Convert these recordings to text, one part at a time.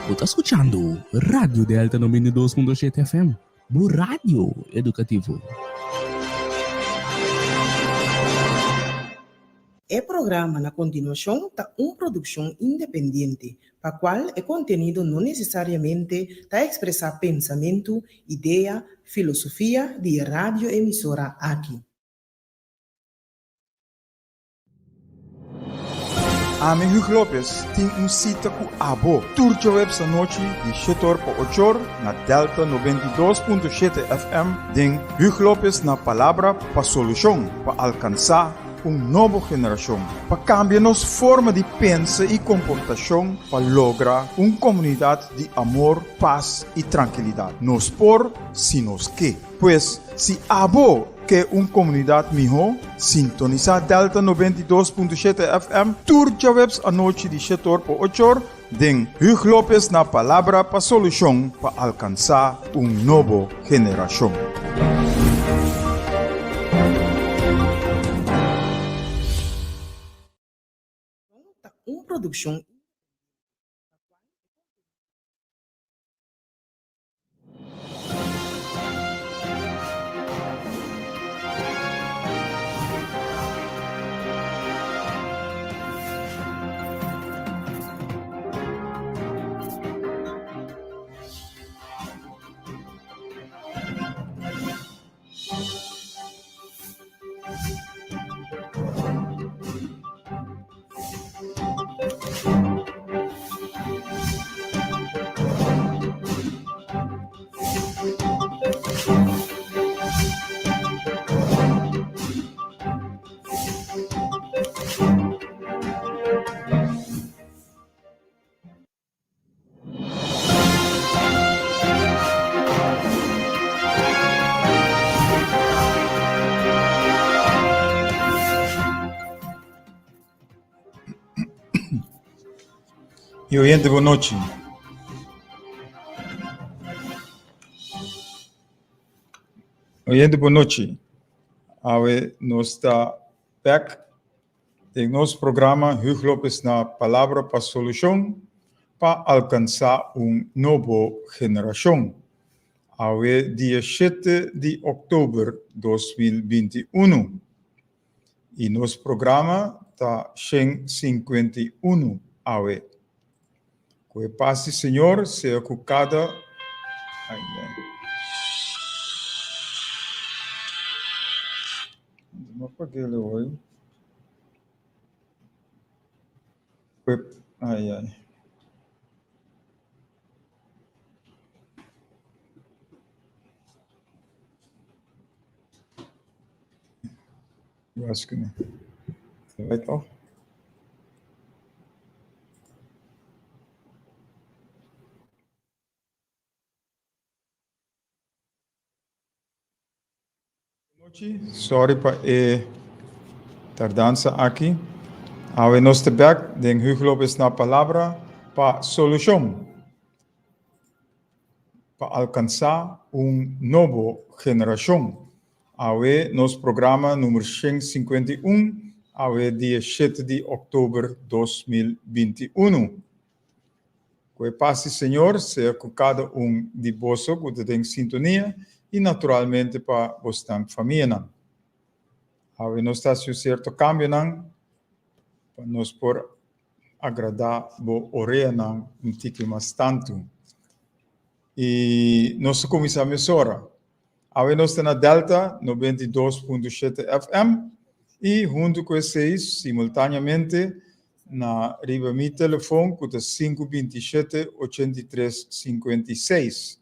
Bo ta skuchando Radio Delta 92.7 FM, bo radio edukativo. E programa na kontinuashon ta un produkshon independiente, pa kual e kontenido no nesesariamente ta ekspresá pensamentu, idea, filosofia di e radioemisora aki. Ami Hugo Lopez tin un sita ku abo tur djaweps anochi di shete or pa ocho or na Delta 92.7 FM den Hugo Lopez na Palabra pa Solushon pa alkansá un nobo generashon pa kambia nos forma di pensa i komportashon pa logra un komunidat di amor, pas i trankilidat. Nos por si nos ke. Pues, si abo ke un komunidat mihó, sintonisá Delta 92.7 FM tur djaweps anochi di shetor pa ochor den Huug Lopez na Palabra pa Solushon pa alkansá un nobo generashon. Ta un produkshon. Mi oyente bon nochi. Oyente bon nochi. Awe nos ta bek Den nos programa Huug Lopez na Palabra pa Solucion pa alcansa un nobo generacion. Awe dia shete di october 2021 y nos programa ta 151 awe. Cu e paz di Señor sea cu cada Ay, ay. No paguele hoy. Ay, ay. Acho que não. Vai toch? Nochi, sorry pa e tardansa aki. Awe nos te bek den Hugo Lopez na Palabra pa Solucion pa alcansa un nobo generacion. Awe nos programa number 151, awe dia 7 di october 2021. Ku e pas di Señor sea ku kada un di boso ku ta den sintonia i naturalmente pa bosnan famianan. Awe nos ta hasi un sierto kambionan pa nos por agradá bo oreanan un tiki mas tantu. I nos ta kuminsá mesora. Awe nos ta na Delta 92.7 FM i huntu ku esei simultaneamente na riba mi telefon ku ta sinku 27 83 56.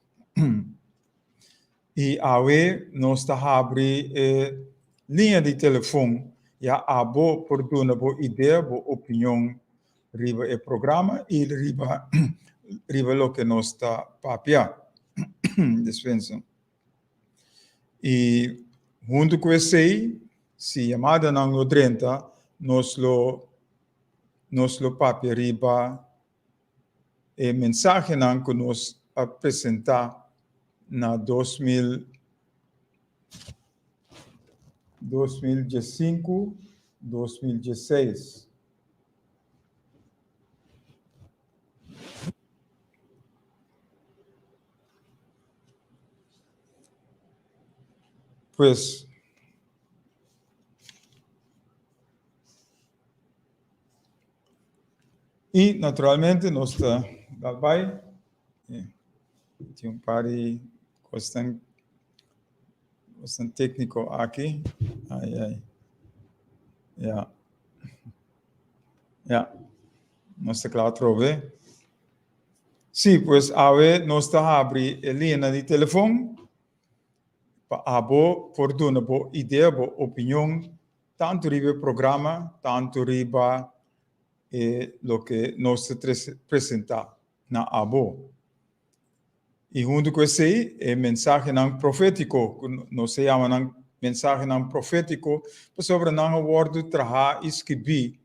I awe nos ta habri e liña di telefon ya abo por duna bo idea, bo opinion riba e programa i riba riba loke nos ta papia. Dispensa. I huntu ku esei, si yamadanan lo drenta, nos lo nos lo papia riba e mensahenan ku nos a presentá na 2000. 2015, 2016. Pues, i naturalmente nos ta dal bai. Tin un par di kosnan, kosnan tékniko aki. Ai, ai. Ya. Ya. Nos ta kla atrobe. Sí, pues awe nos ta habri e lina di telefon pa abo por duna bo idea, bo opinion, tantu riba e programa, tantu riba e loke nos ta presenta na abo. I huntu ku esei, e mensahenan profétiko, ku nos ta yama nan mensahenan profétiko, pasobra nan a wòrdu trahá i skibí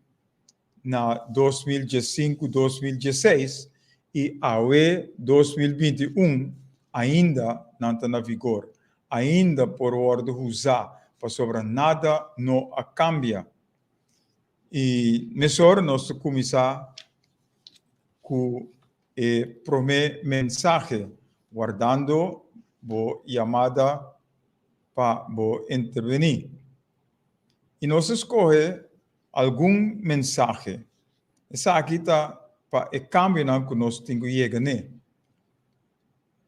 na 2015, 2016 i awe 2021 ainda nan ta na vigor, ainda por wòrdu usá pasobra nada no a kambia. I mesora nos ta kuminsá ku e promé mensahe, wardando bo yamada pa bo intervení. I nos a skohe algun mensahe. Esaki ta pa e kambionan ku nos tin ku yega n'e.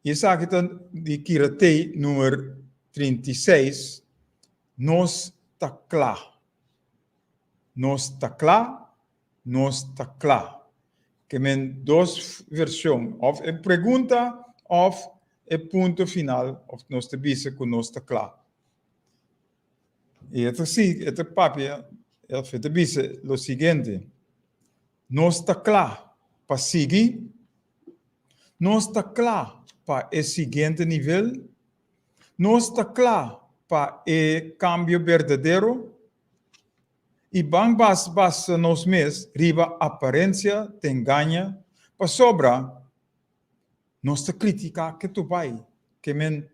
I esaki ta di Kiratei numer 36, Nos ta kla. Nos ta kla, nos ta kla. Ke men dos vershon, òf e pregunta òf e punto final, òf nos ta bisa ku nos ta kla. I e ta sigui, e ta papia, òf e ta bisa lo siguiente, Nos ta kla pa sigui? Nos ta kla pa e siguiente nivel? Nos ta kla pa e kambio berdadero? I ban bas basa nos mes riba aparensia ta engaña, pasobra nos ta kritiká ketu bai, ke men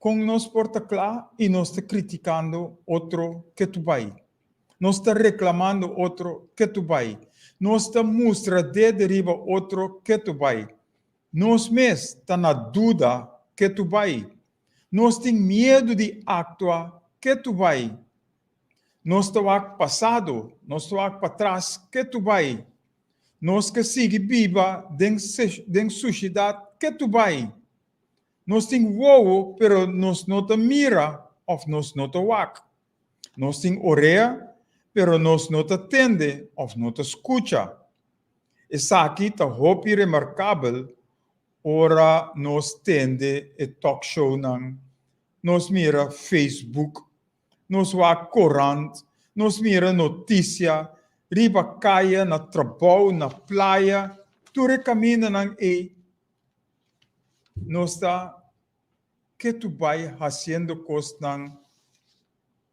Kon nos por ta kla i nos ta kritikando otro ketu bai? Nos ta reklamando otro ketu bai? Nos ta mustra dede riba otro ketu bai? Nos mes ta na duda ketu bai? Nos tin miedu di aktua ketu bai? Nos ta wak pasado, nos ta wak patras ketu bai? Nos ke sigui biba den den sushidat ketu bai? Nos tin wowo, pero nos no ta mira òf nos no ta wak. Nos tin orea, pero nos no ta tende òf no ta skucha. Esaki ta hopi remarkabel ora nos tende e talkshownan, nos mira Facebook, nos wak korant, nos mira notisia, riba kaya, na trabou, na playa, tur e kamindanan ei Nos ta ketu bai hasiendo kosnan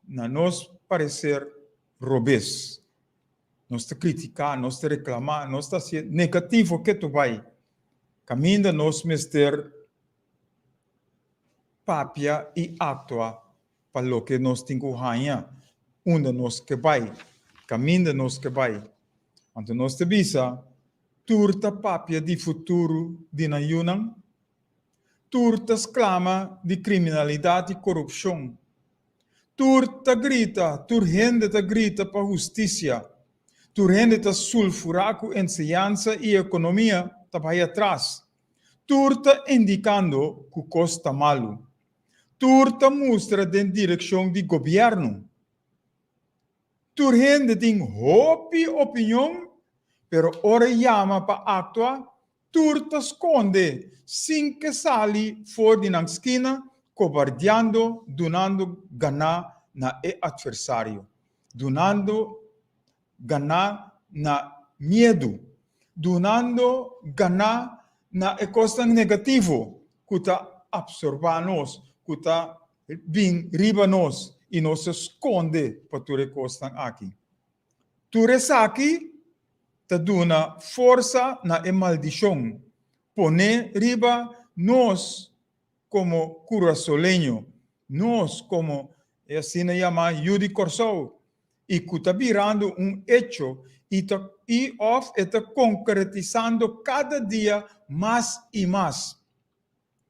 na nos pareser robes. Nos ta kritiká, nos ta reklamá, nos ta hasi negativo ketu bai. Kaminda nos mester papia i aktua pa loke nos tin ku haña, unda nos ke bai, kaminda nos ke bai. Anto nos ta bisa Tur ta papia di futuro di nan yunan. Tur ta sklama di kriminalidat i korupshon. Tur ta grita, tur hende ta grita pa hustisia. Tur hende ta sulfurá ku enseñansa i ekonomia ta bai atras. Tur ta indikando ku kos ta malu. Tur ta mustra den direkshon di gobièrnu. Tur hende tin hopi opinion, pero ora yama pa aktua, tur ta skonde sin ke sali for di nan skina, kobardiando, dunando ganá na e atversario, dunando ganá na miedu, dunando ganá na e kosnan negativo ku ta apsorbá nos, ku ta bin riba nos i nos ta skonde pa tur e kosnan aki. Tur esaki ta duna forsa na e maldishon poné riba nos komo kurasoleño, nos komo. E asina yamá Yu di Kòrsou i ku ta birando un echo i ta i òf e ta konkretisando kada dia mas i mas.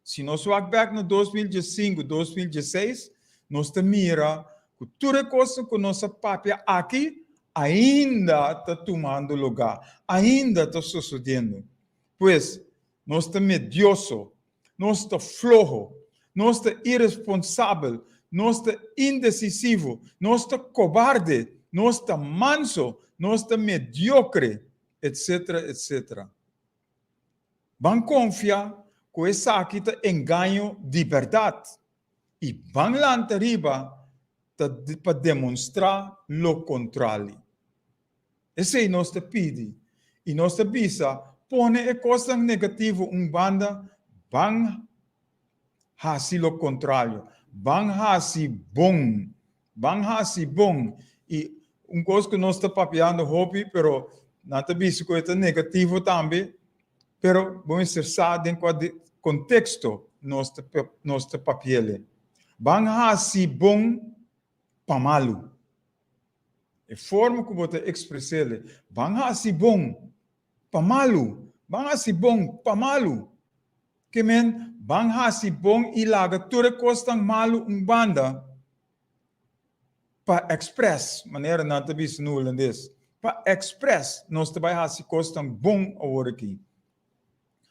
Si nos wak bèk na 2015, 2016, nos ta mira ku tur e kosnan ku nos a papia aki ainda ta tumando lugá, ainda ta sosodiendo. Pues, nos ta medioso, nos ta floho, nos ta iresponsabel, nos ta indesisivo, nos ta kobarde, nos ta manso, nos ta mediokre, etcetera, etcetera. Ban konfia ku esaki ta engaño di bèrdat i ban lanta riba ta pa demonstrá lo kontrali. Esei nos ta pidi i nos ta bisa, pone e kosnan negativo un banda, ban hasi lo kontrario, ban hasi bon, ban hasi bon. I un kos ku nos ta papiando hopi, pero nan ta bisa ku e ta negativo tambe, pero bo mester sa den kua konteksto nos ta nos ta papi'el. Ban hasi bon pa malu. E forma ku bo ta ekspres'el, ban hasi bon pa malu, ban hasi bon pa malu. Ke men, ban hasi bon i laga tur e kosnan malu un banda pa èksprès, manera nan ta bisa na hulandes, pa èksprès nos ta bai hasi kosnan bon awor aki.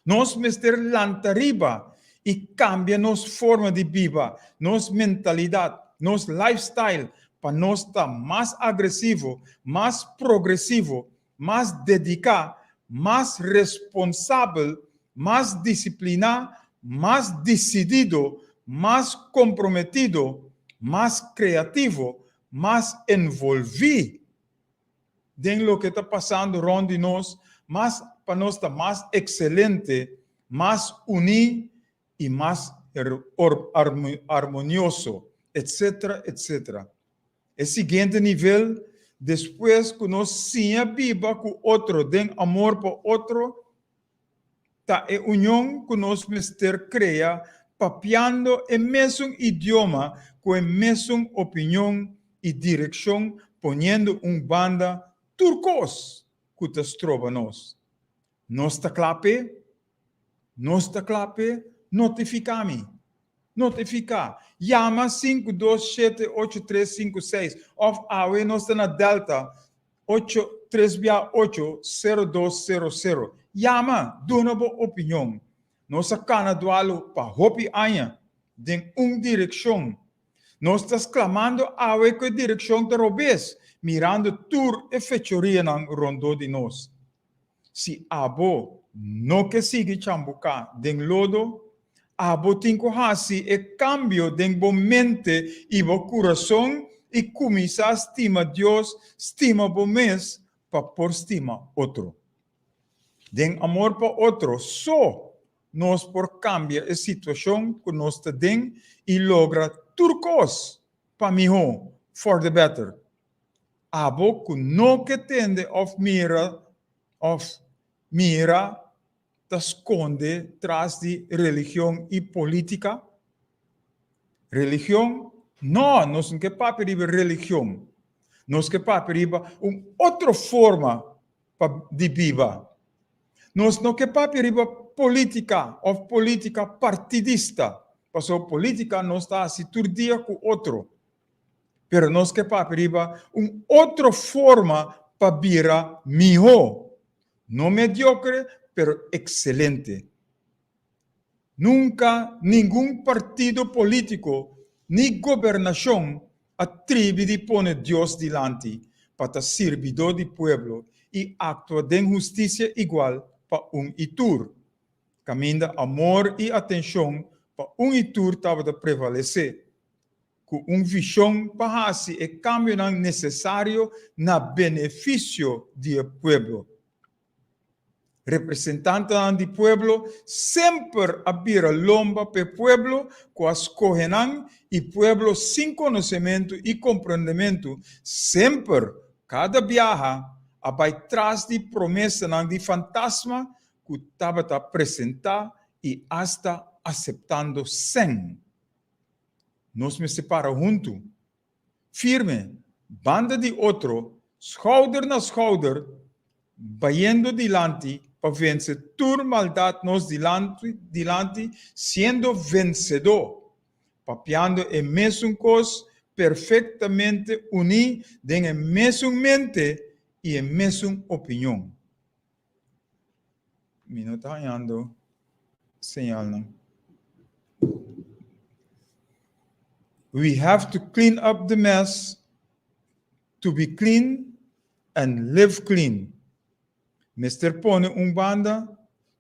Nos mester lanta riba i kambia nos forma di biba, nos mentalidat, nos lifestyle pa nos ta mas agresivo, mas progresivo, mas dediká, mas responsabel, mas disipliná, mas disidido, mas komprometido, mas kreativo, mas envolví den loke ta pasando rònt di nos, mas pa nos ta mas ekselente, mas uní i mas armonioso, etcetera, etcetera. E siguiente nivel, despues ku nos siña biba ku otro den amor pa otro, ta e union ku nos mester krea papiando e mesun idioma ku e mesun opinion i direkshon poniendo un banda tur kos ku ta stroba nos. Nos ta kla p'e? Nos ta kla p'e? Notifiká mi. Notifiká. Yama 5278356 òf awe nos ta na Delta 8 3 bia 8 0 2 0 0. Yama, duna bo opinion. Nos a kana dualu pa hopi aña den un direkshon. Nos ta sklamando awe ku e direkshon ta robes, mirando tur e fechorianan rondó di nos. Si abo no ke sigui chambuká den lodo, abo tin ku hasi e kambio den bo mente i bo kurason i kuminsá stima Dios, stima bo mes pa por stima otro. Den amor pa otro so nos por kambia e situashon ku nos ta den i logra tur kos pa mihó, for the better. Abo ku no ke tende òf mira òf mira ta skonde tras di religion i polítika? Religion? No, nos no ke papia riba religion. Nos ke papia riba un otro forma pa di biba. Nos no ke papia riba polítika òf polítika partidista, pasobra polítika nos ta hasi tur dia ku otro. Pero nos ke papia riba un otro forma pa bira mihó. No mediokre, pero ekselente. Nunka ningun partido polítiko ni gobernashon a tribi di pone Dios dilanti pa ta sirbidó di pueblo i aktua den hustisia igual pa un i tur, kaminda amor i atenshon pa un i tur tabata prevalesé. ku un vishon pa hasi e kambionan nesesario na benefisio di e pueblo. Representantenan di pueblo semper a bira lomba p'e pueblo ku a skohe nan i pueblo sin konosementu i komprondementu semper, kada biaha, a bai tras di promesanan di fantasma ku tabata presentá i asta aseptando sèn. Nos mester para huntu. Firme, banda di otro, schouder na schouder, bayendo dilanti pa vense tur maldat nos dilanti, siendo vensedó, papiando e mesun kos, perfektamente uní den e mesun mente i e mesun opinion. Mi no ta hañando señalnan. We have to clean up the mess to be clean and live clean. Mester pone un banda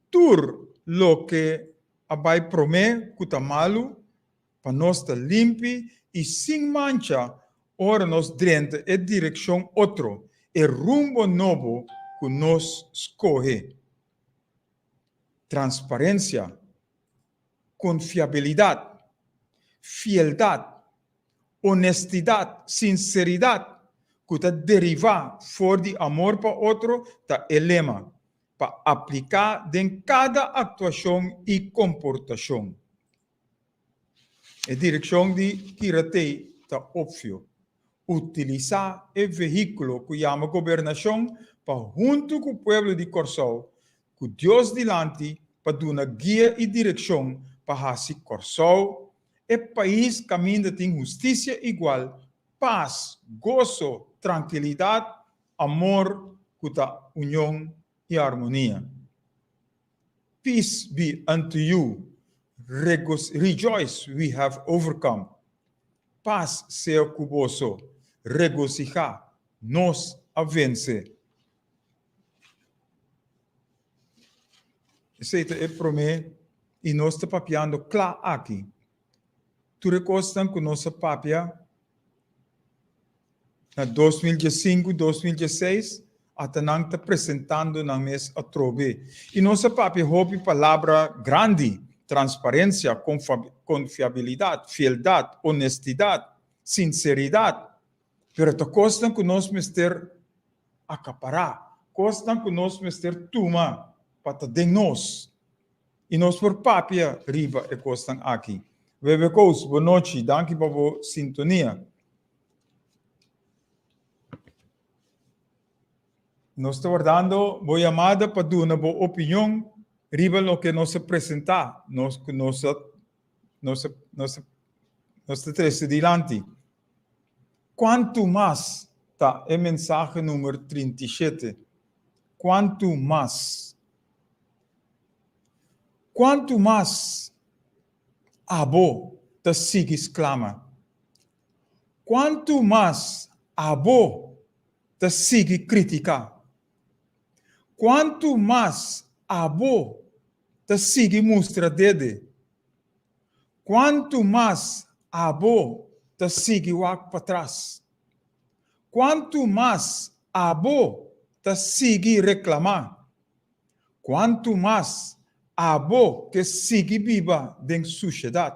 tur loke a bai promé ku ta malu pa nos ta limpi i sin mancha ora nos drenta e direkshon otro, e rumbo nobo ku nos skohe. Transparensia, konfiabilidat, fieldat, honestidat, sinseridat ku ta derivá for di amor pa otro ta e lema pa apliká den kada aktuashon i komportashon. E direkshon di Kiratei ta opvio, utilisá e vehíkulo ku yama gobernashon pa huntu ku pueblo di Kòrsou, ku Dios dilanti pa duna guia i direkshon pa hasi Kòrsou e pais kaminda tin hustisia igual, pas, goso, trankilidat, amor ku ta union i armonia. Peace be unto you, rejoice we have overcome. Pas sea ku boso, regosihá, nos a vense. Esei ta e promé i nos ta papiando kla aki. Tur e kosnan ku nos a papia Na 2015, 2016 ata nan ta presentando nan mes atrobe. I nos a papia hopi palabra grandi, transparencia, confiabilidad, fieldad, honestidad, sinceridad. Pero ta cosnan cu nos mester acapara, cosnan cu nos mester tuma pa ta den nos. I nos por papia riba e cosnan aki. Webe Koos, bo nochi, danki pa bo sintonia. Nos ta wardando bo yamada pa duna bo opinion riba loke nos a presentá, nos ku nos a nos a nos a nos ta trese dilanti. Kuantu mas ta e mensahe number 37. Kuantu mas? Kuantu mas abo ta sigui sklama? Kuantu mas abo ta sigui kritiká? Kuantu mas abo ta sigui mustra dede? Kuantu mas abo ta sigui wak patras? Kuantu mas abo ta sigui reklamá? Kuantu mas abo ke sigui biba den sushedat?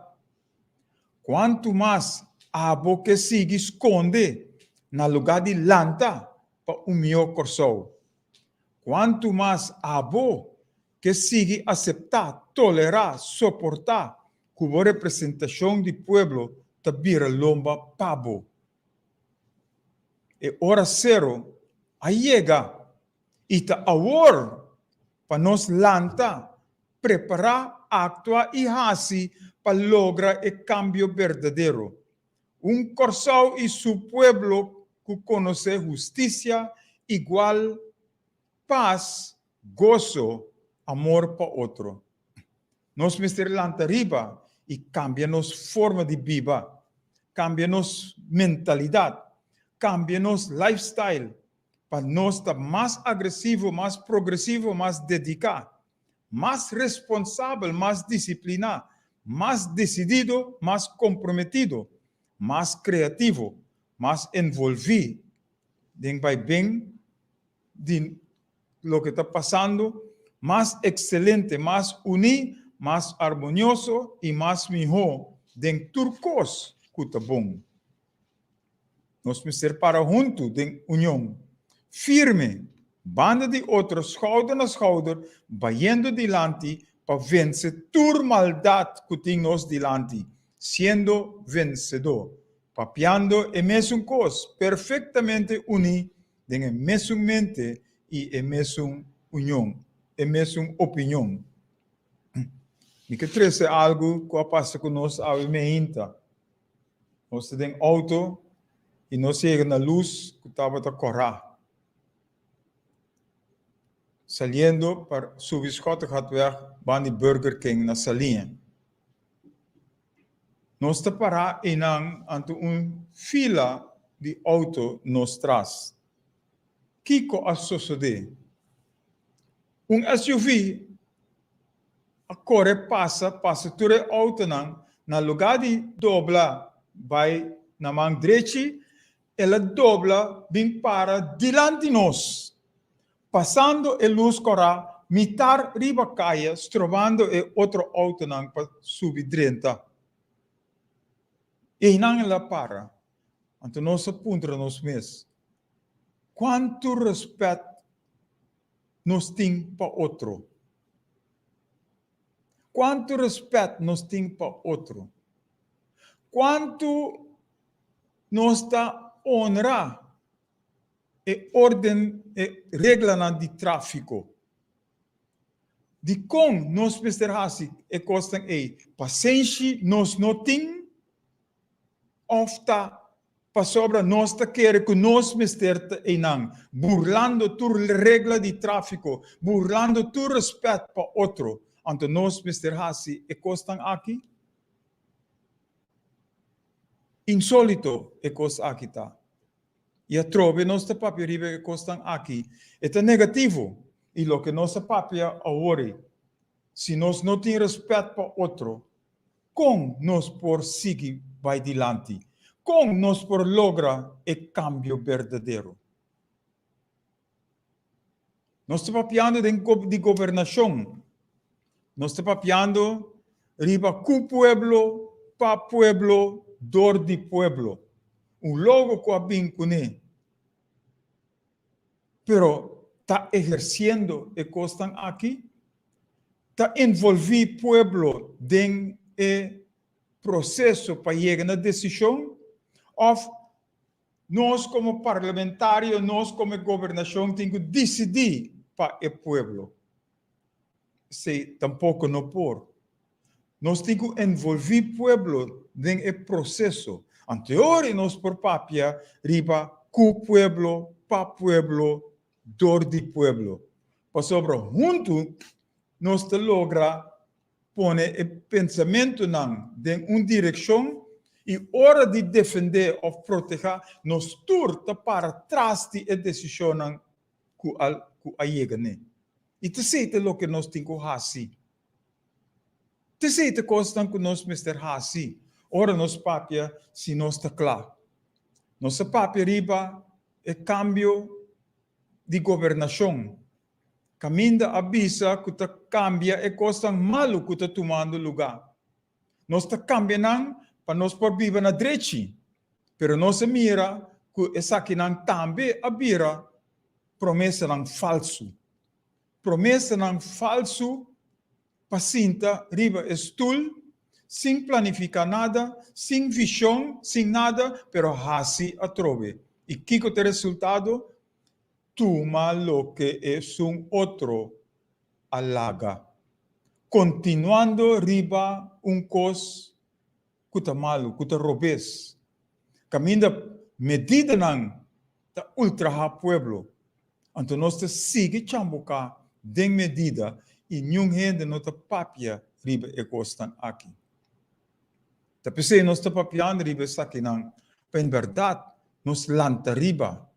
Kuantu mas abo ke sigui skonde na lugá di lanta pa un mihó Kòrsou? Kuantu mas abo ke sigui aseptá, tolerá, soportá ku bo representashon di pueblo ta bira lomba pa bo? E ora sero a yega i ta awor pa nos lanta Prepará, aktua i hasi pa logra e kambio berdadero. Un Kòrsou i su pueblo ku konosé hustisia, igual, pas, goso, amor pa otro. Nos mester lanta riba i kambia nos forma di biba, kambia nos mentalidat, kambia nos lifestyle pa nos ta mas agresivo, mas progresivo, mas dediká, mas responsabel, mas disipliná, mas desidido, mas komprometido, mas kreativo, mas envolví den bai ben di loke ta pasando, mas ekselente, mas uní, mas armonioso i mas mihó den tur kos ku ta bon. Nos mester para huntu den union, firme, banda di otro, schouder na schouder, bayendo dilanti pa vence tur maldad cu tin nos dilanti, siendo vencedor. Papiando e mesun kos, perfektamente uní den e mesun mente i e mesun union, e mesun opinion. Mi ke trese algu ku a pasa ku nos awe meinta. Nos ta den outo i nos yega na lus ku tabata kòrá. Saliendo pa subi Schottegatweg banda di Burger King na Saliña. Nos ta pará einan anto un fila di outo nos tras. Kiko a sosodé? Un SUV a kore pasa pasa tur e outonan na lugá di dobla bai na man drechi, el a dobla bin para dilanti nos, pasando e lus kòrá mitar riba kaya strobando e otro outonan pa subi drenta. Einan el a para, anto nos a puntra nos mes, Kuantu rèspèt nos tin pa otro? Kuantu rèspèt nos tin pa otro? Kuantu nos ta onra e órden, e reglanan di tráfiko? Dikon nos mester hasi e kosnan ei? Pasenshi nos no tin òf ta pasobra nos ta kere ku nos mester ta einan, burlando tur regla di tráfiko, burlando tur rèspèt pa otro, anto nos mester hasi e kosnan aki? Insólito e kos aki ta. I atrobe nos ta papia riba e kosnan aki, e ta negativo, i loke nos a papia awor ei, si nos no tin rèspèt pa otro, kon nos por sigui bai dilanti? Kon nos por logra e kambio berdadero? Nos ta papiando den di gobernashon. Nos ta papiando riba ku pueblo, pa pueblo, dor di pueblo. Un logo ku a bin kuné. Pero ta ehersiendo e kosnan aki? Ta envolví pueblo den e proseso pa yega na desishon? Òf Nos komo parlamentario, nos komo e gobernashon tin ku disidí pa e pueblo. Esei tampoko no por. Nos tin ku envolví pueblo den e proseso. Anteori nos por papia riba ku pueblo, pa pueblo, dor di pueblo. Pasobra huntu nos ta logra pone e pensamentunan den un direkshon i ora di defendé òf protehá, nos tur ta para tras di e desishonnan ku a ku a yega n'e. I ta esei ta loke nos tin ku hasi. Ta esei ta kosnan ku nos mester hasi ora nos papia si nos ta kla. Nos a papia riba e kambio di gobernashon Kaminda a bisa ku ta kambia e kosnan malu ku ta tumando lugá. Nos ta kambia nan pa nos por biba na drechi, pero nos a mira ku esakinan tambe a bira promesanan falsu. Promesanan falsu pa sinta riba e stul sin planifiká nada, sin vishon, sin nada, pero hasi atrobe. I kiko ta e resultado? Tuma loke esun otro a laga, kontinuando riba un kos ku ta malu, ku ta robes, kaminda medidanan ta ultrahá pueblo, anto nos ta sigui chambuká den medida i niun hende no ta papia riba e kosnan aki. Ta p'esei nos ta papiando riba esakinan, pa en bèrdat nos lanta riba.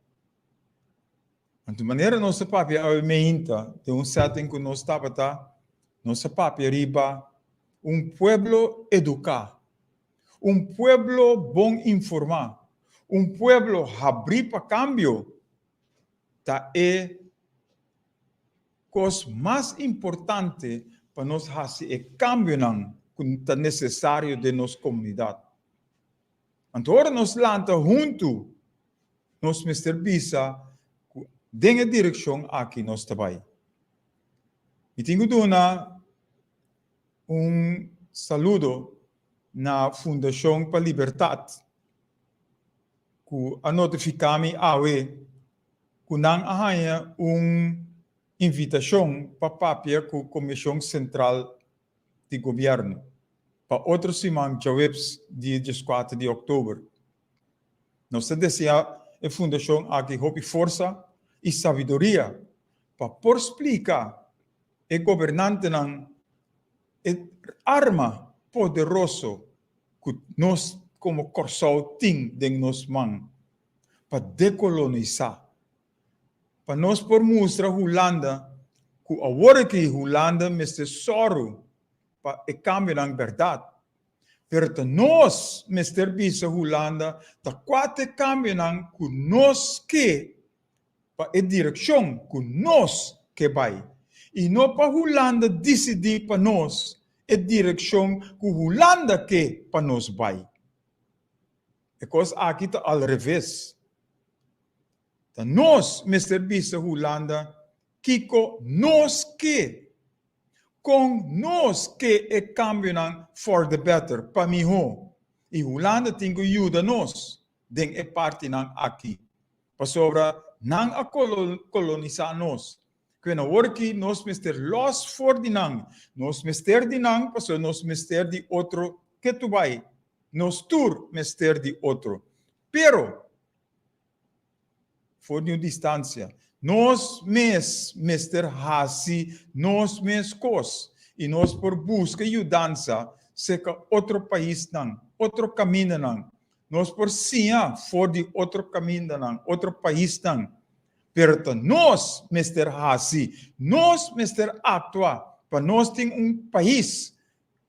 Anto manera nos a papia awe meinta den un setting ku nos tabata, nos a papia riba un pueblo eduká, un pueblo bon informá, un pueblo habrí pa kambio ta e kos mas importante pa nos hasi e kambionan ku ta nesesario den nos komunidat. Anto ora nos lanta huntu, nos mester bisa ku den e direkshon aki nos ta bai. Mi tin ku duna un saludo na Fundashon pa Libertat. ku a notifiká mi awe ku nan a haña un invitashon pa papia ku Komishon Sentral di Gobièrnu pa otro siman djaweps dia dieskuater di òktober. Nos ta deseá e fundashon aki hopi forsa i sabiduria pa por splika e gobernantenan e arma poderoso ku nos komo Kòrsou tin den nos man pa dekolonisá, pa nos por mustra Hulanda ku awor aki Hulanda mester sòru pa e kambionan bèrdat, pero ta nos mester bisa Hulanda ta kua ta e kambionan ku nos ke pa e direkshon ku nos ke bai i no pa Hulanda disidí pa nos e direkshon ku Hulanda ke pa nos bai. E kos aki ta al reves. Ta nos mester bisa Hulanda kiko nos ke, kon nos ke e kambionan for the better, pa mihó, i Hulanda tin ku yuda nos den e partinan aki, pasobra nan a kolonisá nos. Kwen awor ki nos mester lòs for di nan. Nos mester di nan pasobra nos mester di otro ketu bai. Nos tur mester di otro. Pero, for di un distansia, nos mes mester hasi nos mes kos i nos por buska yudansa serka otro paisnan, otro kamindanan. Nos por siña for di otro kamindanan, otro paisnan. Pero ta nos mester hasi, nos mester aktua pa nos tin un pais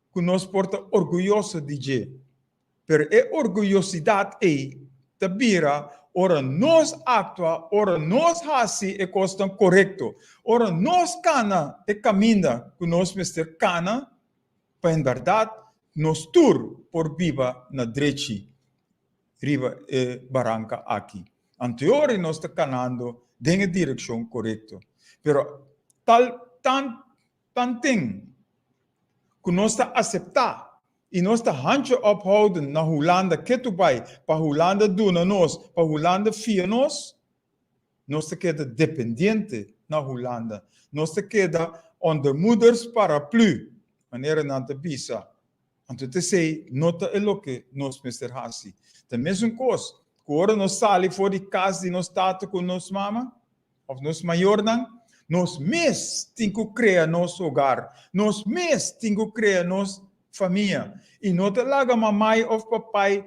ku nos por ta orguyoso di dje. Pero e orguyosidat ei ta bira ora nos aktua, ora nos hasi e kosnan korekto, ora nos kana e kaminda ku nos mester kana pa en bèrdat nos tur por biba na drechi riba e baranka aki. Anteori nos ta kanando den e direkshon korekto. Pero tal tan tanten ku nos ta aseptá i nos ta handje ophouden na Hulanda ketu bai pa Hulanda duna nos, pa Hulanda fia nos, nos ta keda dependiente na Hulanda. Nos ta keda onder moeders paraplu, manera nan ta bisa. Anto t'esei no ta e loke nos mester hasi. Ta mesun kos ku ora nos sali for di kas di nos tata ku nos mama òf nos mayornan, nos mes tin ku krea nos hogar, nos mes tin ku krea nos famia i no ta laga mamai òf papai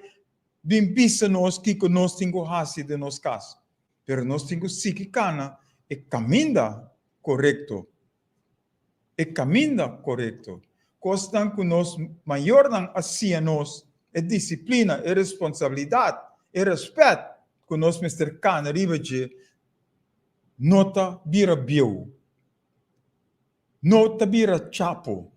bin bisa nos kiko nos tin ku hasi den nos kas. Pero nos tin ku sigui kana e kaminda korekto. E kaminda korekto. Kosnan ku nos mayornan a siña nos, e disiplina, e responsabilidat, e rèspèt ku nos mester kana riba dje, no ta bira bieu, no ta bira chapo.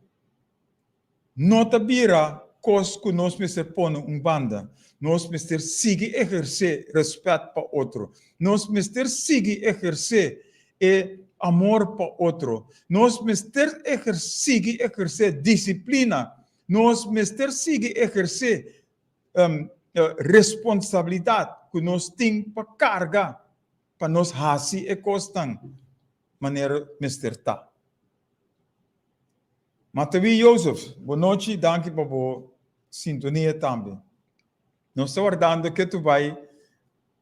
No ta bira kos ku nos mester pone un banda. Nos mester sigui ehersé rèspèt pa otro. Nos mester sigui ehersé e amor pa otro. Nos mester sigui ehersé disiplina. Nos mester sigui ehersé responsabilidat ku nos tin pa karga pa nos hasi e kosnan manera mester ta. Matawi Jozef, bo nochi, danki pa bo sintonia tambe. Nos ta wardando ke tu bai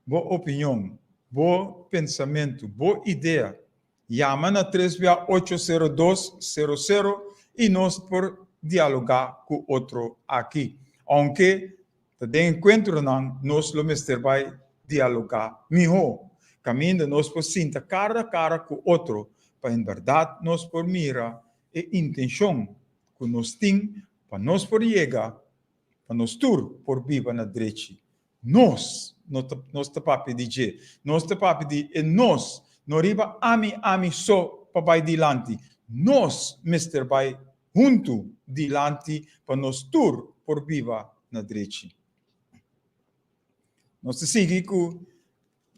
bo opinion, bo pensamentu, bo idea. Yama na tres bia 802 00 i nos por dialogá ku otro aki. Ounke ta den enkuentronan nos lo mester bai dialogá mihó, kaminda nos por sinta kara a kara ku otro pa en bèrdat nos por mira e intenshon ku nos tin pa nos por yega pa nos tur por biba na drechi. Nos no ta nos ta papia di dje. Nos ta papia di e nos, no riba ami ami so pa bai dilanti. Nos mester bai huntu dilanti pa nos tur por biba na drechi. Nos ta sigui ku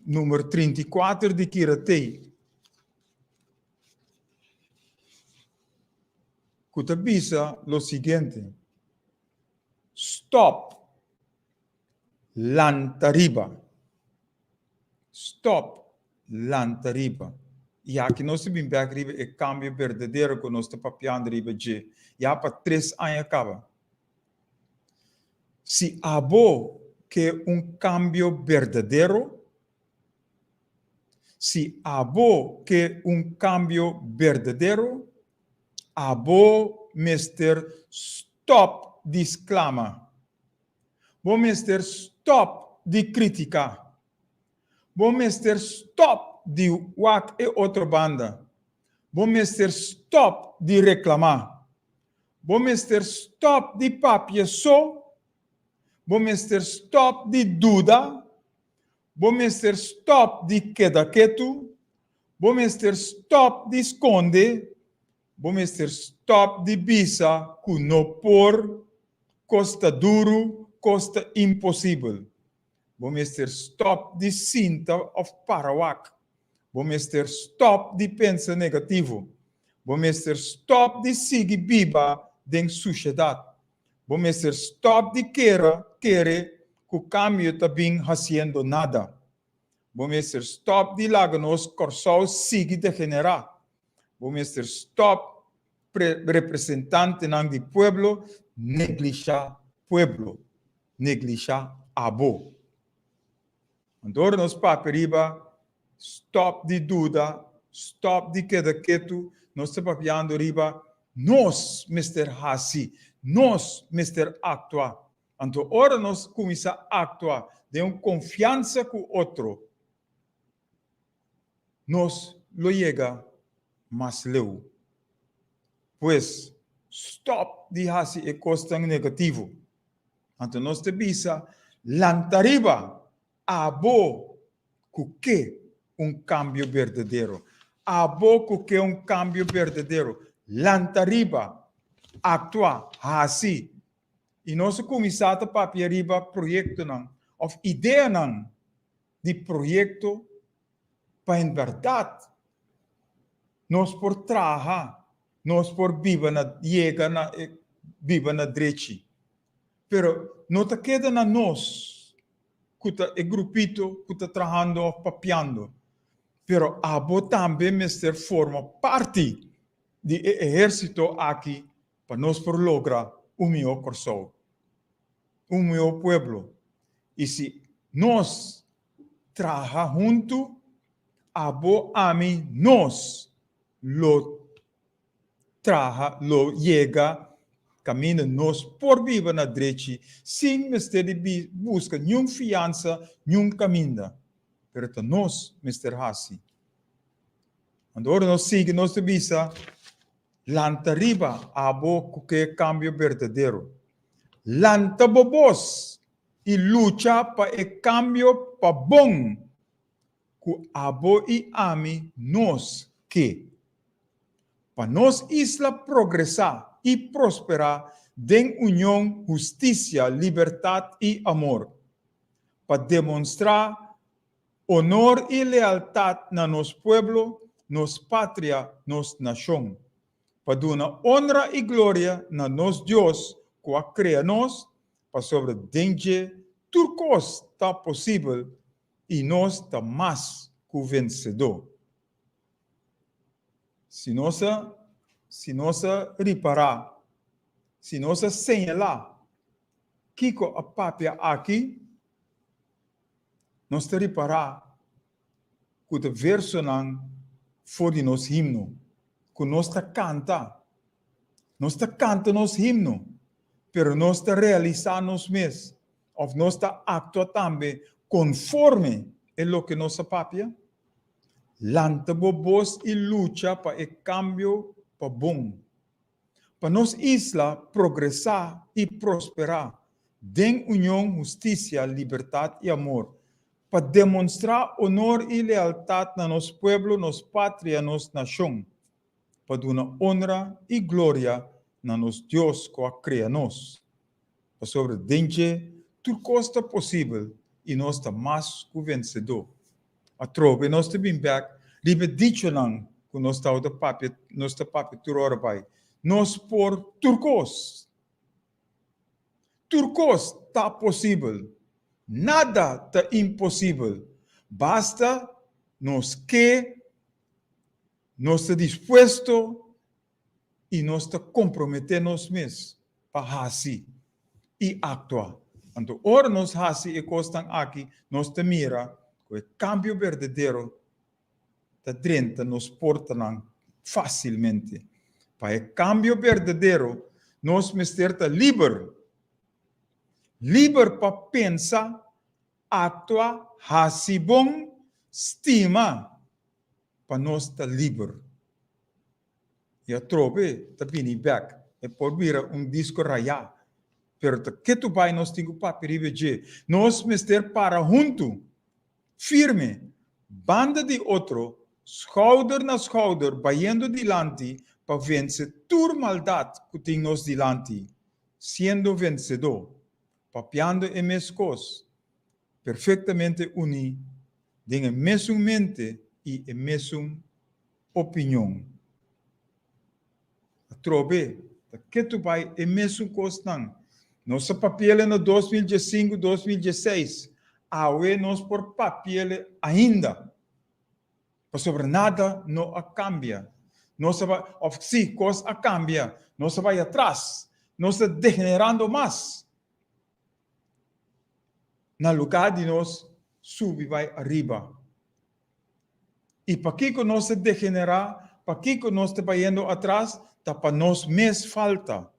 number 34 di Kiratei. Ku ta bisa lo siguiente, Stop! Lanta riba! Stop, lanta riba. I aki nos ta bin bek riba e kambio berdadero ku nos ta papiando riba dje ya pa tres aña kaba. Si abo ke un kambio berdadero, si abo ke un kambio berdadero, abo mester stop di sklama. Bo mester stop di kritiká. Bo mester stop di wak e otro banda. Bo mester stop di reklamá. Bo mester stop di papia so. Bo mester stop di duda. Bo mester stop di keda ketu. Bo mester stop di skonde. Bo mester stop di bisa ku no por, kos ta duru, kos ta imposibel. Bo mester stop di sinta of para wak. Bo mester stop di pensa negativo. Bo mester stop di sigui biba den sushedat. Bo mester stop di kera kere ku kambio ta bin hasiendo nada. Bo mester stop di laga nos Kòrsou sigui degenerá. Bo mester stop representantenan di pueblo neglishá pueblo, neglishá abo. Anto ora nos papia riba stop di duda, stop di keda ketu, nos ta papiando riba nos mester hasi, nos mester aktua. Anto ora nos kuminsá aktua den un konfiansa ku otro, nos lo yega mas leu. Pues, stòp di hasi e kosnan negativo. Anto nos ta bisa, Lanta riba, abo ku ke un kambio berdadero. Abo ku ke un kambio berdadero, lanta riba, aktua, hasi. I nos a kuminsá ta papia riba proyektonan òf ideanan di proyekto pa en bèrdat nos por traha, nos por biba na yega na e biba na drechi. Pero no ta keda na nos ku ta e grupito ku ta trahando òf papiando, pero abo tambe mester forma parti di e ehérsito aki pa nos por logra un mihó Kòrsou, un mihó pueblo. I si nos traha huntu, abo, ami, nos lo traha, lo yega kaminda nos por biba na drechi sin mester di buska niun fiansa, niun kaminda. Pero ta nos mester hasi. Anto ora nos sigui nos ta bisa, Lanta riba, abo ku ke kambio berdadero. Lanta bo bos i lucha pa e kambio pa bon ku abo i ami nos ke. Pa nos isla progresá i prosperá den union, hustisia, libertat i amor. Pa demonstrá Honor i lealtat na nos pueblo, nos patria, nos nashon. Pa duna honra i gloria na nos Dios ku a krea nos, pasobra den dje tur kos ta posibel i nos ta mas ku vensedó. Si nos a si nos a ripará, si nos a señalá kiko a papia aki, Nos ta ripará ku ta versonan for di nos himno ku nos ta kanta. Nos ta kanta nos himno, pero nos ta realisá nos mes òf nos ta aktua tambe konforme e loke nos a papia? Lanta bo bos i lucha pa e kambio pa bon. Pa nos isla progresá i prosperá den union, hustisia, libertat i amor. Pa demonstrá onor i lealtat na nos pueblo, nos patria, nos nashon. Pa duna onra i gloria na nos Dios ku a krea nos. Pasobra den dje tur kos ta posibel i nos ta mas ku vensedó. Atrobe nos ta bin bek riba e dichonan ku nos tabata papia, nos ta papia tur ora bai, Nos por tur kos! Tur kos ta posibel! Nada ta imposibel! Basta nos ke, nos ta dispuesto i nos ta komprometé nos mes pa hasi i aktua. Anto ora nos hasi e kosnan aki, nos ta mira ku e kambio berdadero ta drenta nos portanan fásilmente. Pa e kambio berdadero, nos mester ta liber. Liber pa pensa, aktua, hasi bon, stima, pa nos ta liber. I atrobe ta bini bek. E por bira un disko rayá, pero ta ketu bai nos tin ku papia riba dje. Nos mester para huntu, firme, banda di otro, skouder na skouder bayendo dilanti pa vense tur maldat ku tin nos dilanti, siendo vensedó, papiando e mes kos, perfektamente uní den e mesun mente i e mesun opinion. Atrobe, ta ketu bai e mesun kosnan. Nos a papi'ele na 2015, 2016. Awe nos por papi'ele ainda. Pasobra nada no a kambia. Nos a bai, òf sí, kos a kambia. Nos a bai atras. Nos ta degenerando mas. Na lugá di nos subi bai ariba. I pakiko nos ta degenerá, pakiko nos ta bayendo atras, ta pa nos mes falta.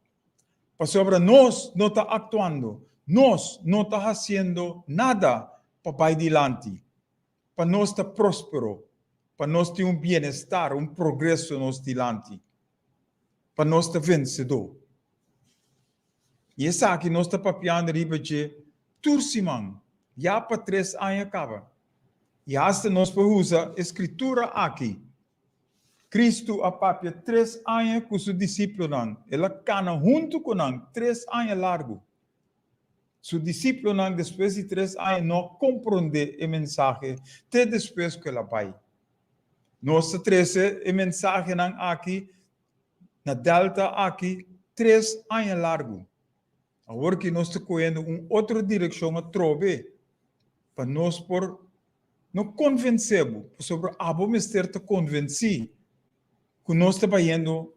Pasobra nos no ta aktuando, nos no ta hasiendo nada pa bai dilanti, pa nos ta próspero, pa nos tin un bienestar, un progreso nos dilanti, pa nos ta vensedó. I esaki nos ta papiando riba dje tur siman, ya pa tres aña kaba. I asta nos por usa e skritura aki. Kristu a papia tres aña ku su disipelnan, el a kana huntu ku nan tres aña largu. Su disipelnan despues di tres aña no a komprondé e mensahe te despues ku el a bai. Nos ta trese e mensahenan aki na Delta aki tres aña largu. Awor ki nos ta koyendo un otro direkshon atrobe pa nos por no konvensé bo, pasobra abo mester ta konvensí ku nos ta bayendo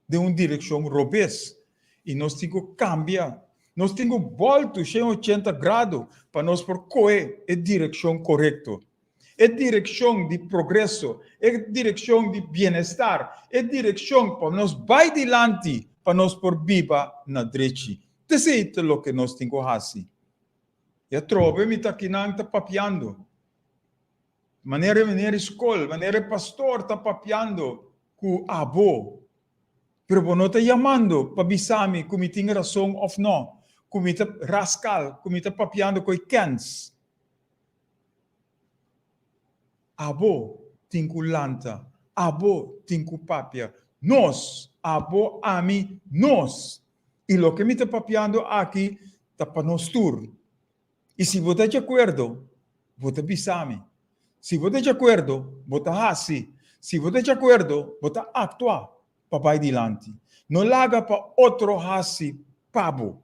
den un direkshon robes i nos tin ku kambia, nos tin ku bòltu 180 grado pa nos por kohe e direkshon korekto. E direkshon di progreso, e direkshon di bienestar, e direkshon pa nos bai dilanti pa nos por biba na drechi. T'esei ta loke nos tin ku hasi. I atrobe mi ta akinan ta papiando. Manera e meneer di skol, manera e pastor ta papiando ku abo. Pero bo no ta yamando pa bisa mi ku mi tin rason òf nò, ku mi ta raskal, ku mi ta papiando ku e kèns. Abo tin ku lanta, abo tin ku papia. Nos, abo, ami, nos. I loke mi ta papiando aki ta pa nos tur. I si bo ta di akuerdo, bo ta bisa mi. Si bo ta di akuerdo, bo ta hasi. Si bo ta di akuerdo, bo ta aktua pa bai dilanti. No laga pa otro hasi pa bo.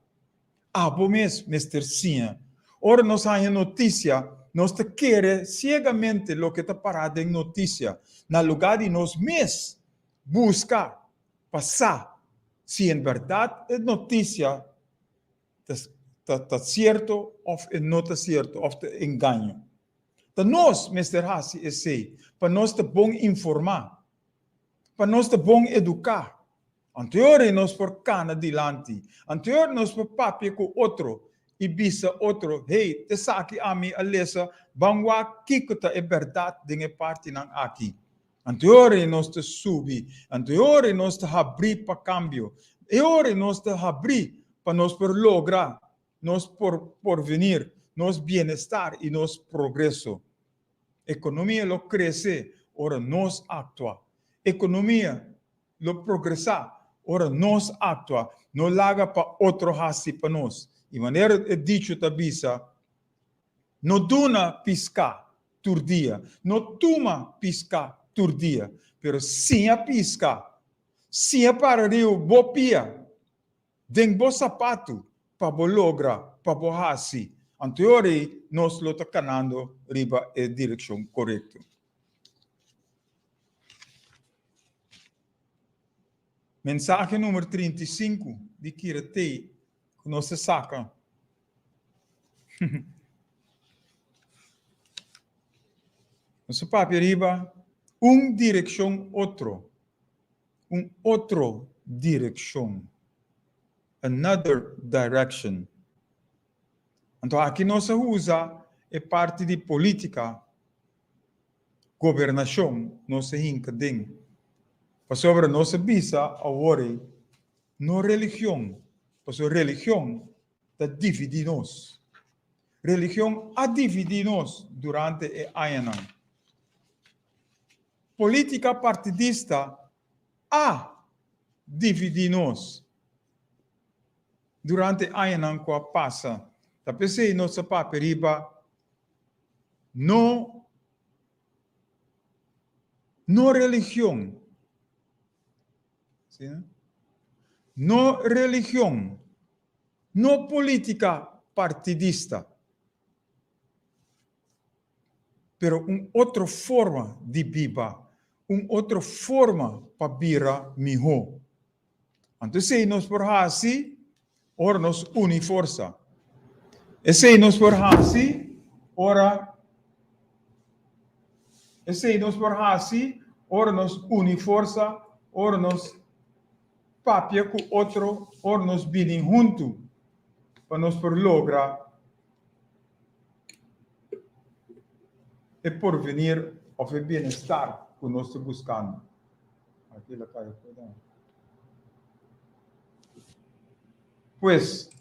Abo mes mester siña. Ora nos haña notisia, nos ta kere siegamente loke ta pará den notisia, na lugá di nos mes buska pa sa si en bèrdat e notisia ta ta sierto òf e no ta sierto òf ta engaño. Ta nos mester hasi esei pa nos ta bon informá, pa nos ta bon eduká. Anteor nos por kana dilanti. Anteor nos por papia ku otro i bisa otro, Hey, t'esaki ami a lesa, ban wak kiko ta e bèrdat den e partinan aki. Anteor nos ta subi, anteor nos ta habrí pa kambio, e ora nos ta habrí pa nos por logra nos por porvenir, nos bienestar i nos progreso. Ekonomia lo krese ora nos aktua. Ekonomia lo progresá ora nos aktua, no laga pa otro hasi pa nos. I manera e dicho ta bisa, No duna piská tur dia, no tuma piská tur dia, pero siña piska, siña para riu bo pia. Den bo sapatu pa bo logra, pa bo hasi. Anto e ora ei nos lo ta kanando riba e direkshon korekto. Mensahe numero 35 di Kira Tei ku nos ta saka. Nos ta papia riba un direkshon otro, un otro direkshon, another direction. Anto aki nos a usa e parti di politica Gobernashon nos a hinka den, pasobra nos a bisa awor ei, no religion, pasobra religion ta dividí nos. Religion a dividí nos durante e añanan. Polítika partidista a dividí nos durante e añanan ku a pasa. Ta p'esei nos a papia riba No no religion. Sí, no? No religion. No política partidista. Pero un otro forma di biba, un otro forma pa bira mihó. Anto esei nos por hasi ora nos uni forsa. Esei nos por hasi ora Esei nos por hasi ora nos uni forsa, ora nos papia ku otro, ora nos bini huntu pa nos por logra e porvenir òf e bienestar ku nos ta buskando. Aquí la calle fuera. Pues,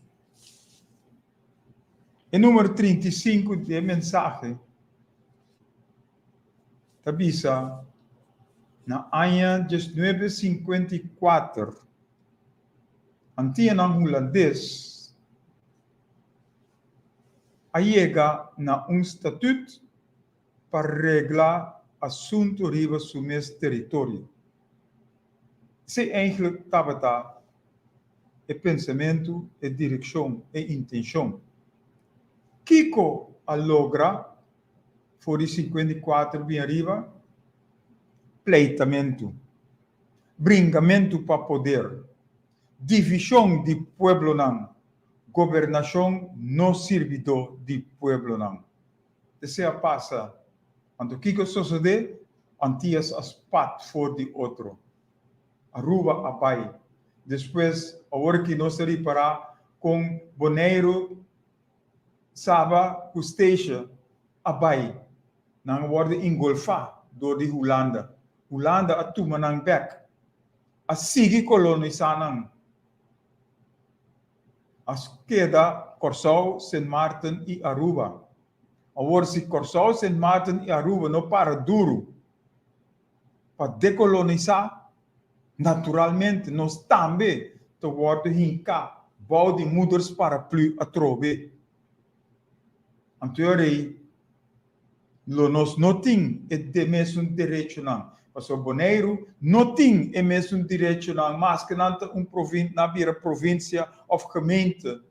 e número 35 di e mensahe ta bisa na aña 1954 Antianan Hulandes a yega na un statut pa regla asuntu riba su mes teritorio. Esei eigenlijk tabata e pensamentu, e direkshon, e intenshon. Kiko a logra for di 54 bin ariba? Pleitamentu, bringamentu pa poder, divishon di pueblonan, gobernashon no sirbidó di pueblonan. Esei a pasa. Anto kiko a sosodé? Antias a spat for di otro. Aruba a bai. Despues, awor ki nos ta ripará kon Boneiru, Saba ku Statia a bai. Nan a wòrdu ingolfá dor di Hulanda. Hulanda a tuma nan bèk. A sigui kolonisá nan. A keda Kòrsou, Sint Maarten i Aruba. Awor si Kòrsou, Sint Maarten i Aruba no para duru pa dekolonisá, naturalmente nos tambe ta wòrdu hinká bou di moeders paraplu atrobe. Anto e rei lo nos no tin e de mesun derechonan, pasobra Boneiru no tin e mesun derechonan maske nan ta un provin nan a bira provinsia of gemeente,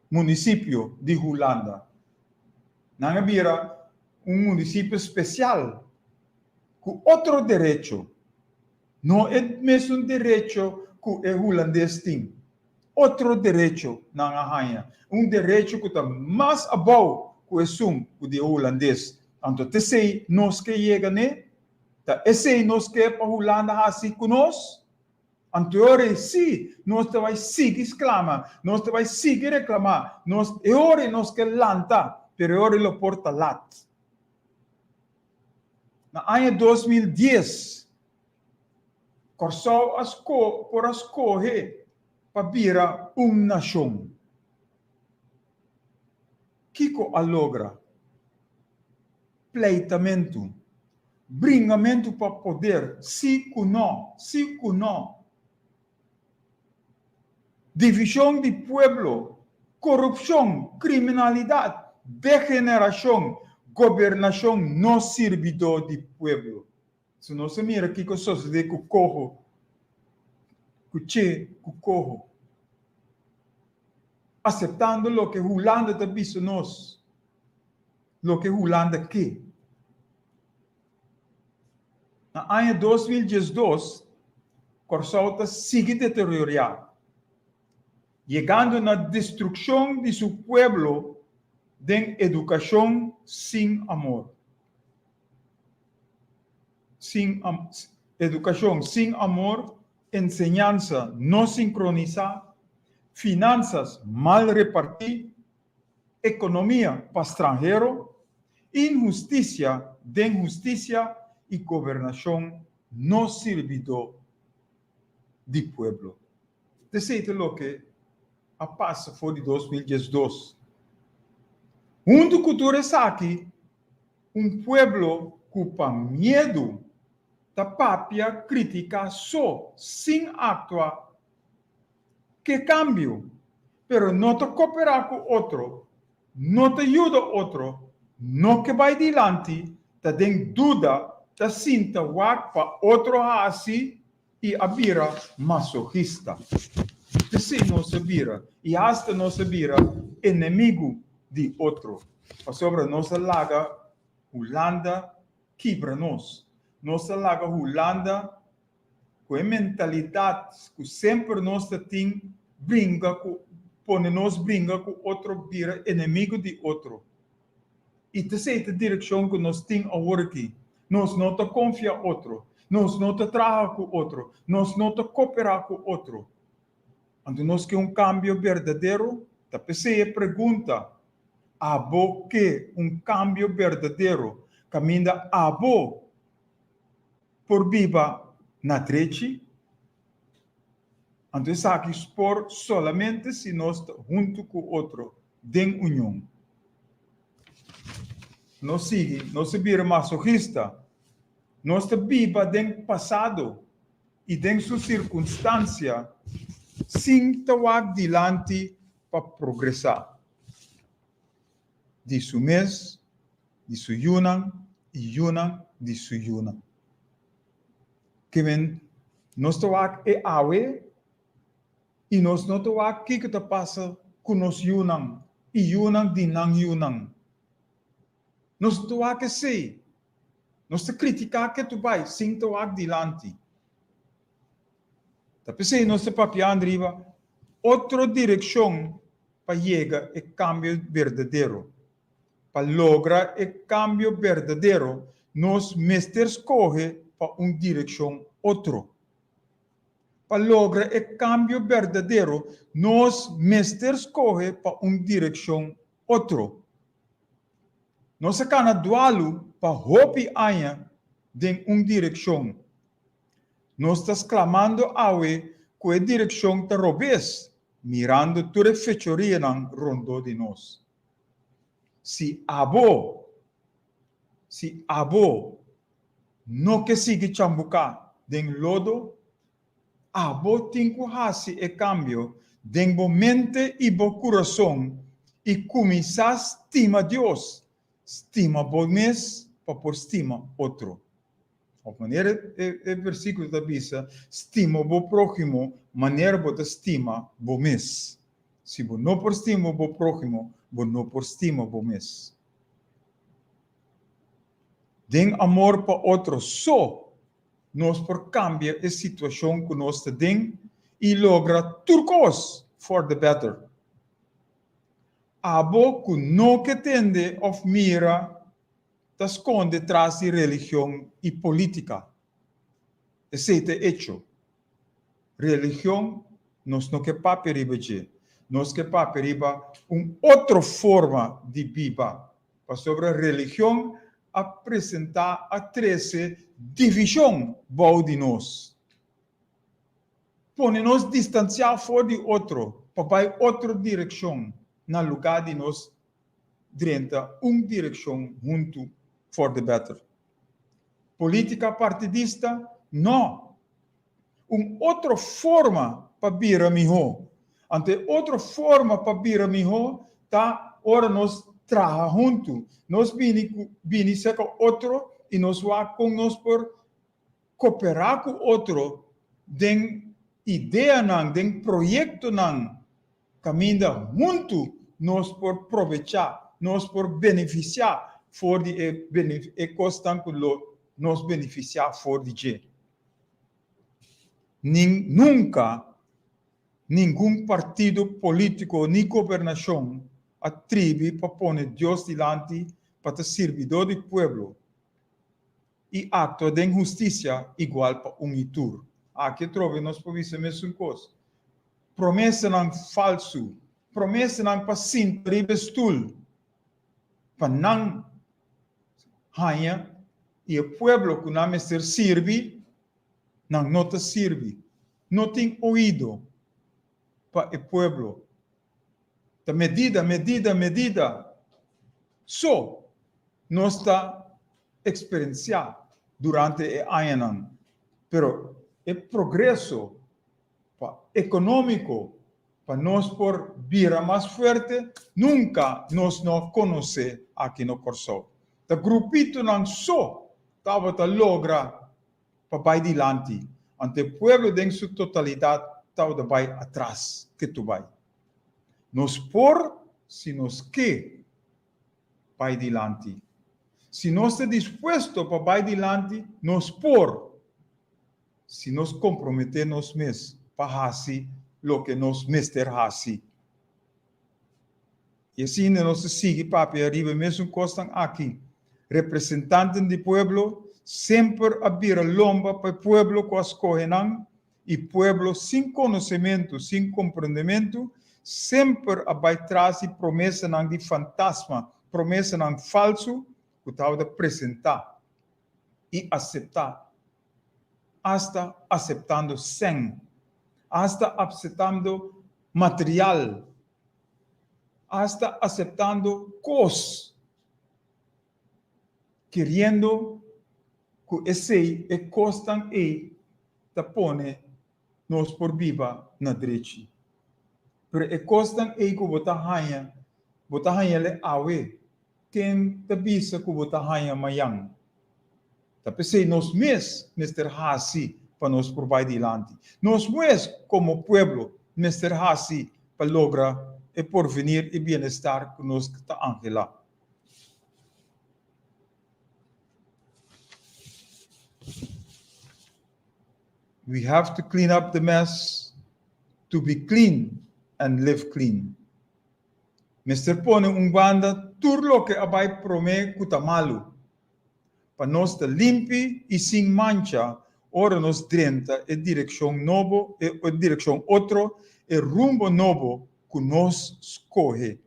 munisipio, di Hulanda. Nan a bira un munisipio spesial ku otro derecho, no e mesun derecho ku e hulandes tin. Otro derecho nan a haña, un derecho ku ta mas abou ku esun ku di e hulandes. Anto t'esei nos ke yega n'e? Ta esei nos ke pa Hulanda hasi ku nos? Anto e ora ei sí nos ta bai sigui sklama, nos ta bai sigui reklamá, nos e ora ei nos ke lanta, pero e ora ei lo por ta lat. Na aña 2010, Kòrsou a sko por a skohe pa bira un nashon. Kiko a logra? Pleitamentu, bringamentu pa poder, si ku no, si ku no. Divishon di pueblo, korupshon, kriminalidat, degenerashon, gobernashon no sirbidó di pueblo. Si nos a mira kiko a sosodé ku Koho, ku Che ku Koho. Aseptando loke Hulanda ta bisa nos, loke Hulanda ke. Na aña 2012, Kòrsou ta sigui deteriorá, yegando na destrukshon di su pueblo den edukashon sin amor. Sin edukashon sin amor, enseñansa no sinkronisá, finansas mal repartí, ekonomia pa stranhero, inhustisia den hustisia i gobernashon no sirbidó di pueblo. Esei ta loke a pasa for di 2012. Huntu ku tur esaki, un pueblo ku pa miedu ta papia kritiká so sin aktua ke kambio, pero no ta koperá ku otro, no ta yuda otro, no ke bai dilanti, ta den duda, ta sinta wak pa otro hasi i a bira masochista. P'esei nos a bira, i asta nos a bira enemigu di otro, pasobra nos a laga Hulanda kibra nos. Nos a laga Hulanda ku e mentalidat ku semper nos ta tin bringa ku pone nos bringa ku otro bira enemigu di otro. I ta esei ta direkshon ku nos tin awor aki. Nos no ta konfia otro, nos no ta traha ku otro, nos no ta koperá ku otro. Anto nos ke un kambio berdadero? Ta p'esei e pregunta, Abo ke un kambio berdadero kaminda abo por biba na drechi? Anto esaki por solamente si nos ta huntu ku otro den union. Nos sigui, nos ta bira masochista. Nos ta biba den pasado i den su sirkunstansia sin ta wak dilanti pa progresá. Di su mes, di su yunan i yunan di su yunan. Ke men nos ta wak e awe i nos no ta wak kiko ta pasa ku nos yunan i yunan di nan yunan. Nos no ta wak esei. Nos ta kritiká ketu bai sin ta wak dilanti. Ta p'esei nos ta papiando riba otro direkshon pa yega e kambio berdadero. Pa logra e kambio berdadero, nos mester skohe pa un direkshon otro. Pa logra e kambio berdadero, nos mester skohe pa un direkshon otro. Nos a kana dualu pa hopi aña den un direkshon. Nos ta sklamando awe ku e direkshon ta robes, mirando tur e fechorianan rondó di nos. Si abo, si abo no ke sigui chambuká den lodo, abo tin ku hasi e kambio den bo mente i bo kurason i kuminsá stima Dios, stima bo mes pa por stima otro. Òf manera e versíkulo ta bisa, stima bo próhimo manera bo ta stima bo mes. Si bo no por stima bo próhimo, bo no por stima bo mes. Den amor pa otro so nos por kambia e situashon ku nos ta den i logra tur kos for the better. Abo ku no ke tende òf mira ta skonde tras di religion i polítika. Esei ta echo. Religion nos no ke papia riba dje. Nos ke papia riba un otro forma di biba. Pasobra religion a presentá, a trese divishon bou di nos. Pone nos distansiá for di otro pa bai otro direkshon na lugá di nos drenta un direkshon huntu for the better. Polítika partidista? No! Un otro forma pa bira mihó. Anto e otro forma pa bira mihó ta ora nos traha huntu. Nos bini ku bini serka otro i nos wak kon nos por koperá ku otro den ideanan, den proyektonan. Kaminda huntu nos por probechá, nos por benefisiá for di e e kosnan ku lo nos benefisiá for di dje. Nin nunka ningun partido polítiko ni gobernashon a tribi pa pone Dios dilanti pa ta sirbidó di pueblo i aktua den hustisia igual pa un i tur. Aki atrobe nos por bisa mesun kos. Promesanan falsu, promesanan pa sinta riba e stul, pa nan haña i e pueblo ku nan mester sirbi, nan no ta sirbi. No tin oido pa e pueblo. Ta medida, medida, medida so nos ta eksperensiá durante e añanan, pero e progreso pa ekonómiko pa nos por bira mas fuerte nunka nos no a konosé aki na Kòrsou. Ta grupitonan so tabata logra pa bai dilanti, anto e pueblo den su totalidat tabata bai atras ketu bai. Nos por si nos ke bai dilanti. Si nos ta dispuesto pa bai dilanti, nos por. Si nos komprometé nos mes pa hasi loke nos mester hasi. I asina nos ta sigui papia riba e mesun kosnan aki. Representanten di pueblo semper a bira lomba pa e pueblo ku a skohe nan, i pueblo sin konosementu, sin komprendementu, semper a bai tras di promesanan di fantasma, promesanan falsu ku tabata presentá i aseptá asta aseptando sèn, asta apsetando material, asta aseptando kos, keriendo ku esei, e kosnan ei ta pone nos por biba na drechi. Pero e kosnan ei ku bo ta haña, bo ta haña'le awe, ken ta bisa ku bo ta haña mañan? Ta p'esei nos mes mester hasi pa nos por bai dilanti. Nos mes komo pueblo mester hasi pa logra e porvenir i bienestar ku nos ta anhelá. We have to clean up the mess to be clean and live clean. Mester pone un banda tur loke a bai promé ku ta malu. Pa nos ta limpi i sin mancha ora nos drenta e direkshon nobo, e direkshon otro, e rumbo nobo ku nos skohe.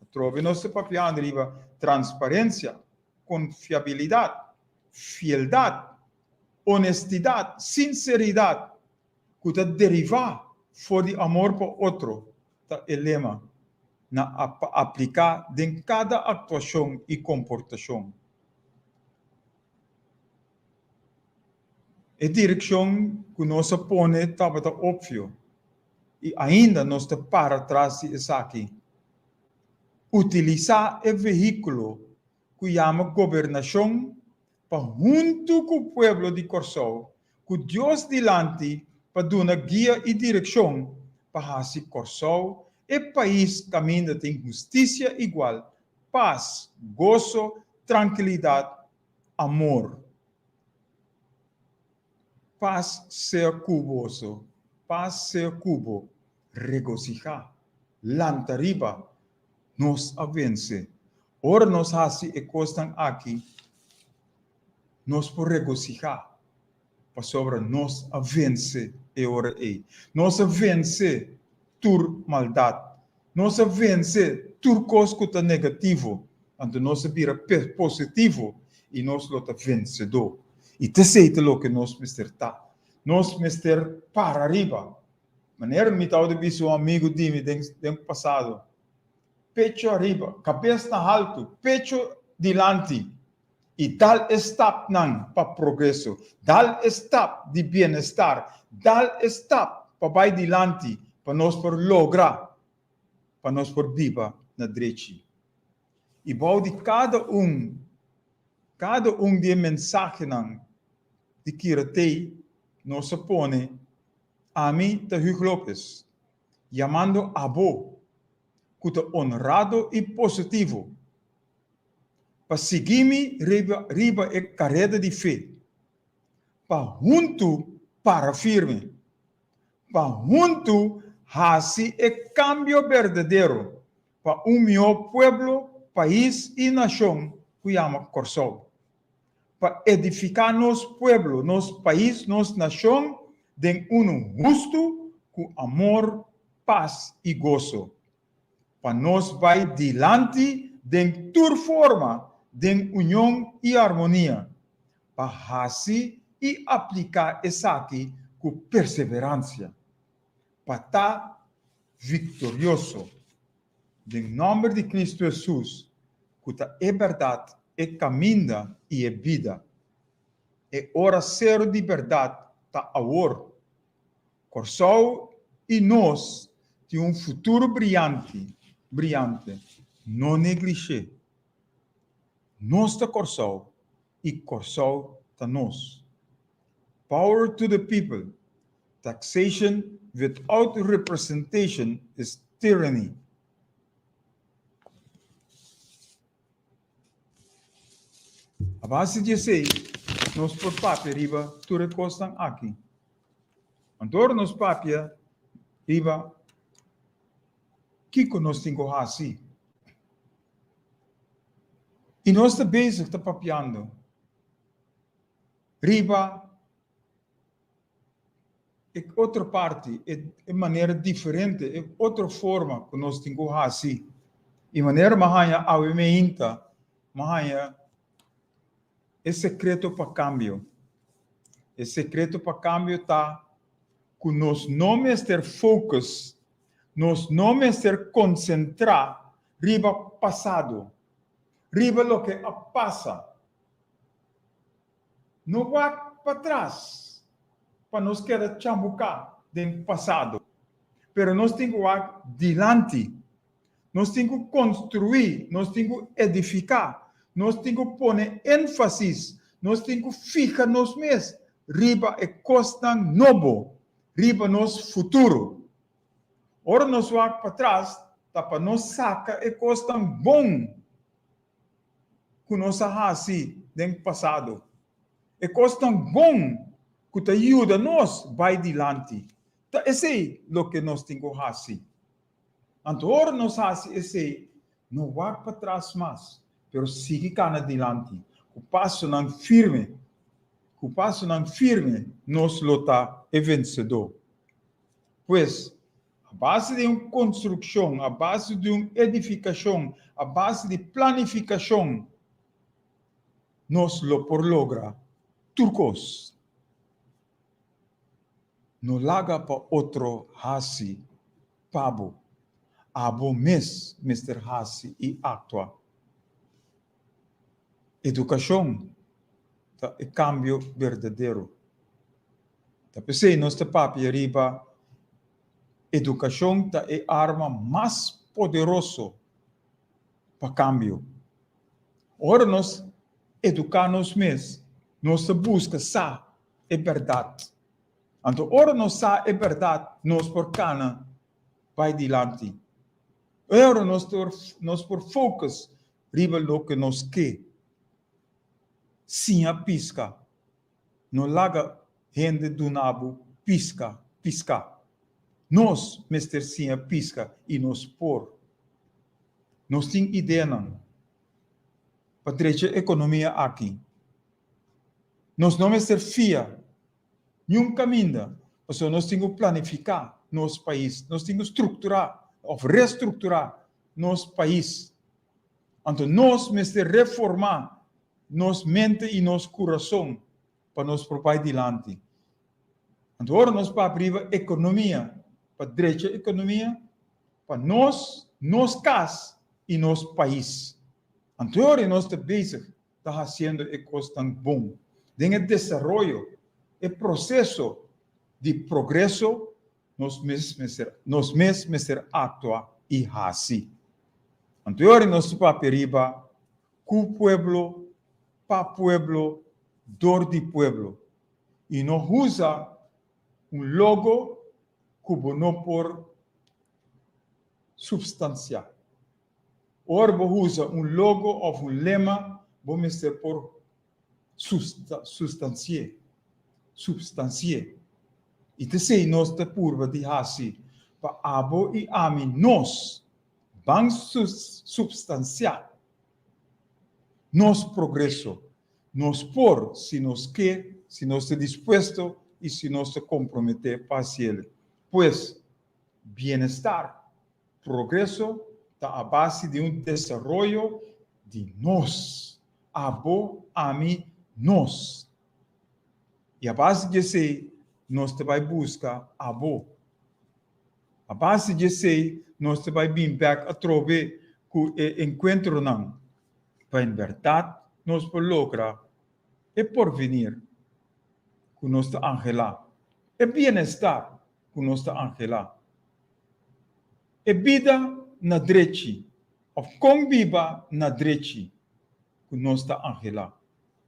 Atrobe nos ta papiando riba transparensia, konfiabilidat, fieldat, honestidat, sinseridat ku ta derivá for di amor pa otro ta e lema na pa apliká den kada aktuashon i komportashon. E direkshon ku nos a pone tabata opvio i ainda nos ta para tras di esaki. Utilisá e vehíkulo ku yama gobernashon pa huntu ku pueblo di Kòrsou, ku Dios dilanti pa duna guia i direkshon pa hasi Kòrsou e pais kaminda tin hustisia igual, pas, goso, trankilidat, amor. Pas sea ku boso, pas sea ku bo, regosihá, lanta riba, nos a vense. Ora nos hasi e kosnan aki, nos por regosihá, pasobra nos a vense e ora ei. Nos a vense tur maldat. Nos a vense tur kos ku ta negativo. Anto nos a bira positivo i nos lo ta vensedó. I t'esei ta loke nos mester ta. Nos mester para riba. Manera mi tabata bisa un amigu di mi den pasado, Pecho ariba, kabes na haltu, pecho dilanti i dal e stapnan pa progreso, dal e stap di bienestar, dal e stap pa bai dilanti pa nos por logra pa nos por biba na drechi. I bou di kada un, kada un di e mensahenan di Kira Tei nos a pone, Ami ta Hugh Lopez. Yamando abo, ku ta onrado i positivo, pa sigui mi riba riba e kareda di fe, pa huntu para firme, pa huntu hasi e kambio berdadero pa un mihó pueblo, pais i nashon ku yama Kòrsou. Pa edifiká nos pueblo, nos pais, nos nashon den unu hustu ku amor, pas i goso. Pa nos bai dilanti den tur forma den union i armonia. Pa hasi i apliká esaki ku perseveransia. Pa ta viktorioso. Den nòmber di Kristu Hesus, ku ta e bèrdat, e kaminda i e bida. E ora sero di bèrdat ta awor. Kòrsou i nos tin un futuro briante, briante, no neglish'é. Nos ta Kòrsou i Kòrsou ta nos. Power to the people, taxation without representation is tyranny. A base di esei nos por papia riba tur e kosnan aki. Anto ora nos papia riba kiko nos tin ku hasi i nos ta bezig ta papiando riba e otro parti, e manera diferente, e otro forma ku nos tin ku hasi. I manera mi a haña awe meinta, mi a haña e sekreto pa kambio. E sekreto pa kambio ta ku nos no mester focus, nos no mester konsentrá riba pasado, riba loke a pasa. No wak patras pa nos keda chambuká den pasado, pero nos tin ku wak dilanti. Nos tin ku konstruí, nos tin ku edifiká, nos tin ku pone énfasis, nos tin ku fiha nos mes riba e kosnan nobo, riba nos futuro. Ora nos wak patras ta pa nos saka e kosnan bon ku nos a hasi den pasado, e kosnan bon ku ta yuda nos bai dilanti. Ta esei loke nos tin ku hasi. Anto ora nos hasi esei, no wak patras mas, pero sigui kana dilanti ku pasonan firme. Ku pasonan firme nos lo ta e vensedó. Pues, A base di un konstrukshon, a base di un edifikashon, a base di planifikashon, nos lo por logra tur kos. No laga pa otro hasi pa bo. Abo mes mester hasi i aktua. Edukashon ta e kambio berdadero. Ta p'esei nos ta papia riba edukashon ta e arma mas poderoso pa kambio. Ora nos eduká nos mes, nos ta buska sa e bèrdat. Anto ora nos sa e bèrdat, nos por kana bai dilanti. Ora nos por nos por focus riba loke nos ke. Siña piska. No laga hende duna bo piska piská. Nos mester siña piska i nos por. Nos tin ideanan pa drecha ekonomia aki. Nos no mester fia niun kaminda pasobra nos tin ku planifiká nos pais, nos tin ku strukturá òf restrukturá nos pais. Anto nos mester reformá nos mente i nos kurason pa nos por bai dilanti. Anto ora nos papia riba ekonomia, pa drecha ekonomia, pa nos, nos kas i nos pais. Anto ora nos ta bezig ta hasiendo e kosnan bon. Den e desaroyo, e proseso di progreso, nos mes mester, nos mes mester aktua i hasi. Anto e ora nos ta papia riba ku pueblo, pa pueblo, dor di pueblo. I no usa un logo ku bo no por. Supstansiá. Ora bo usa un logo òf un lema, bo mester por sustansi'é, supstansi'é. I ta esei nos ta purba di hasi pa abo i ami nos ban supstansiá nos progreso. Nos por si nos ke, si nos ta dispuesto i si nos ta komprometé pa hasiel. Pues, bienestar, progreso ta a base di un desaroyo di nos, abo, ami, nos. I a base di esei nos ta bai buska abo. A base di esei nos ta bai bin bèk atrobe ku e enkuentronan pa en bèrdat nos por logra e porvenir ku nos ta anhelá, e bienestar ku nos ta anhelá, e bida na drechi òf kon biba na drechi ku nos ta anhelá.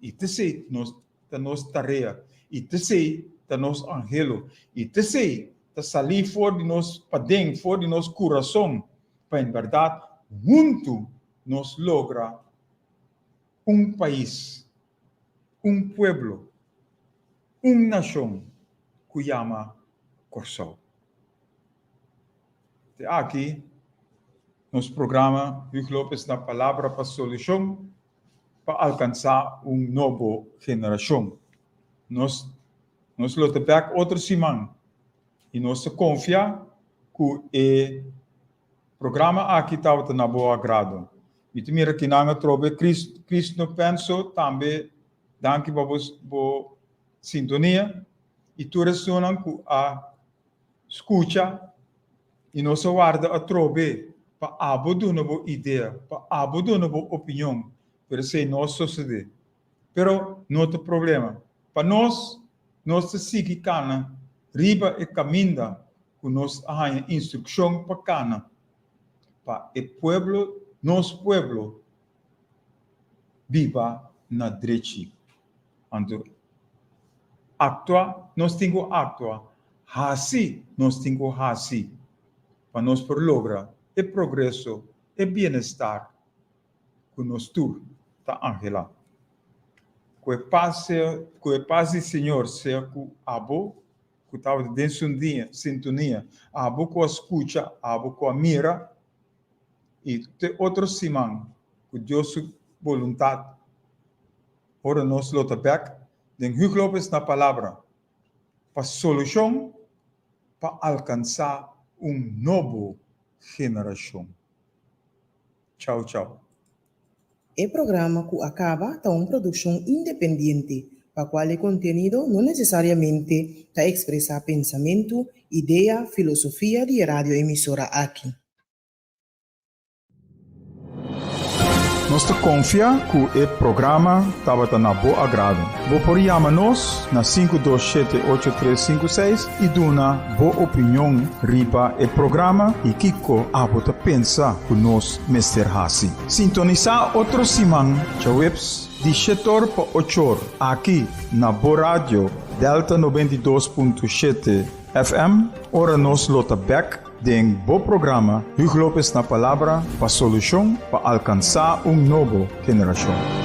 I t'esei nos ta nos tarea, i t'esei ta nos anhelo, i t'esei ta salí for di nos paden, for di nos kurason, pa en bèrdat huntu nos logra un pais, un pueblo, un nashon ku yama Kòrsou. Te aki nos programa Huug Lopez na Palabra pa Solushon pa alkansá un nobo generashon. Nos nos lo ta bèk otro siman i nos ta konfia ku e programa aki tabata na bo agrado. Mi ta mira kinan atrobe Chris Chrisno Penso tambe danki pa bo bo sintonia i tur esunnan ku a skucha i nos a warda atrobe pa abo duna bo idea, pa abo duna bo opinion, pero esei no a sosodé. Pero no ta problema. Pa nos, nos ta sigui kana riba e kaminda ku nos a haña instrukshon pa kana, pa e pueblo, nos pueblo, biba na drechi. Anto aktua nos tin ku aktua, hasi nos tin ku hasi pa nos por logra e progreso, e bienestar ku nos tur ta anhelá. Ku e pas sea, ku e pas di Señor sea ku abo ku tabata den sintonia, abo ku a skucha, abo ku a mira, i te otro siman ku Dios su boluntat. Ora nos lo ta bek den Huug Lopez na Palabra pa solushon pa alkansá un nobo generashon. Chau chau. E programa ku a kaba ta un produkshon independiente, pa kual e kontenido no nesesariamente ta ekspresá pensamentu, idea, filosofia di e radioemisora aki. Nos ta konfia ku e programa tabata na bo agrado. Bo por yama nos na 527 8356 i duna bo opinion riba e programa i kiko abo ta pensa ku nos mester hasi. Sintonisá otro siman djaweps di shetor pa ochor aki na bo radio Delta 92.7 FM ora nos lo ta bèk Den bo programa Huug Lopez na Palabra pa solushon pa alkansá un nobo generashon.